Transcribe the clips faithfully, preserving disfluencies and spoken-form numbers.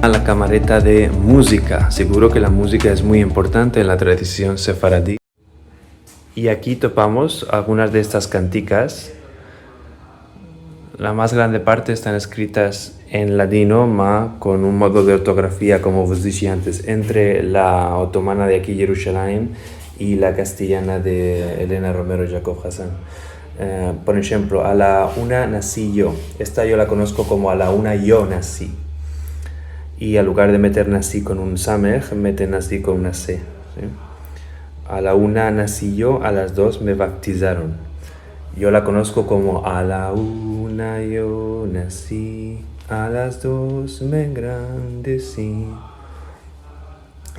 La kamareta de muzika. Seguro ke la muzika es muy importante en la tradision sefaradi. I aki topamos algunas de estas kantikas. La mas grande parte estan eskritas en ladino, ma kon un modo de ortografia, komo vos dishi antes, entre la otomana de aki, Yerushalayim, i la kastelyana de Elena Romero, Jacob Hassan. Eh, por enshemplo, a la una nasi yo. Esta yo la konosko komo a la una yo nasi. I al lugar de meter nasi kon un sameh, mete nasi kon una se, si? A la una nasi yo, a las dos me baptizaron. Yo la konosko komo a la una yo nasi, a las dos me engrandesi.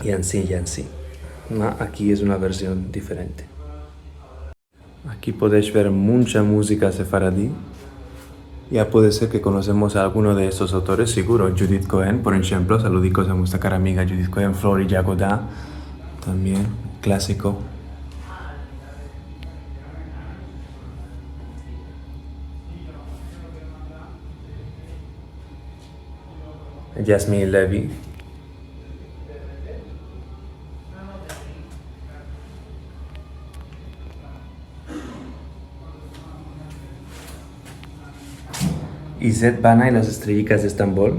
I ansi, i ansi. Ma aki es una version diferente. Aki podesh ver muncha muzika sefaradi. Ya puede ser ke konosemos a alguno de estos autores, seguro. Judith Cohen, por enshemplo, saludikos a muestra kara amiga Judith Cohen, Flori Jagoda, tambien, klasiko. Jasmine Levy. Izet Bana i las estreyikas de Estambol.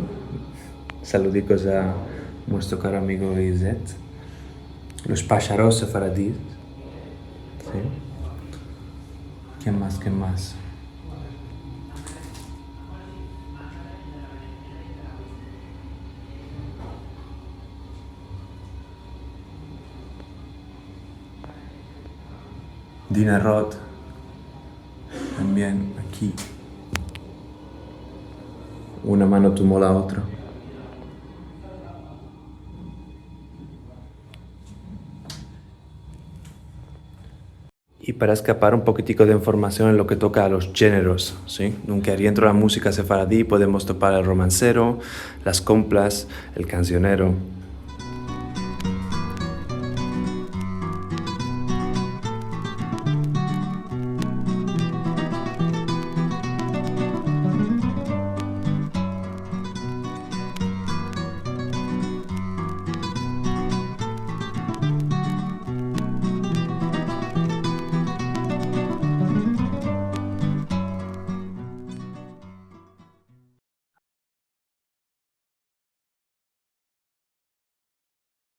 Saludikos a muestro karo amigo Izet. Los pasharos sefaradis. Si? Ke mas, ke mas? Dina Roth, tambien aki. Una mano tomo la otra. I para eskapar un pokitiko de informasion en lo ke toka a los djeneros, si? Nunka adientro de la muzika sefaradi podemos topar el romansero, las konplas, el kansionero,